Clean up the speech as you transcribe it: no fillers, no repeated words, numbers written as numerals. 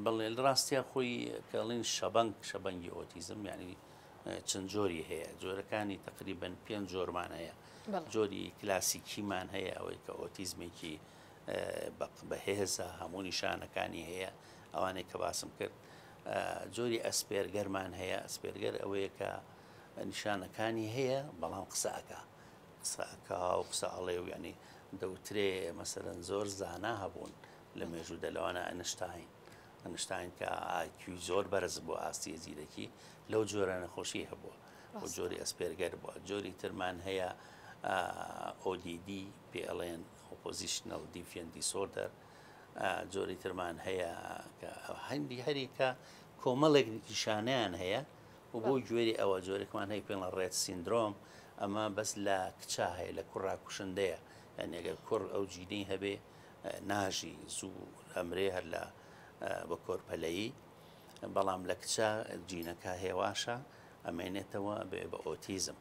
بەڵێ لە ڕاستیا خۆی کە ئەڵێن شەبەنگ، شەبەنگی ئۆتیزم یانی چەند جۆری هەیە، جۆرەکانی تقریبن پێنج جۆرمان هەیە. جۆری کلاسیکیمان هەیە ئەوەی کە ئۆتیزمێکی بەهێزە هەموو نیشانەکانی هەیە ئەوانەی کە باسم کرد. جۆری ئەسپێرگەرمان هەیە، ئەسپێرگەر ئەوەیە کە نیشانەکانی هەیە بەڵام قسە ئەکا، قسە ئەکا و قسە ئەڵێ و یعنی دەوترێ مەسەلەن زۆر زانا هەبوون لە مێژوودا لەوانە ئەنشتاین، ئەنشتاین کە ئایکیوی زۆر بەرز بوو ئاستی زیرەکی لەو جۆرە نەخۆشی هەبووە و جۆری ئەسپێرگەر بووە. جۆری ترمان هەیە ODD پێ ئەڵێن Oppositional Defiant Disorder، جۆری ترمان هەیە کە هەندی هەریکە کۆمەڵێک نیشانەیان هەیە و بۆ گوێری ئەوە جۆرێکمان هەیە پێڵە ڕێت سیندرۆم، ئەمە بەس لە کچا هەیە لە کوڕا کوشندەیە، یعنی ئەگەر کوڕ ئەو جینەی هەبێ ناژی زوو ئەمرێ هەر لە بە کۆرپەلەیی، بەڵام لە کچە جینەکە هێواشە ئەمێنێتەوە بێ بە ئۆتیزم.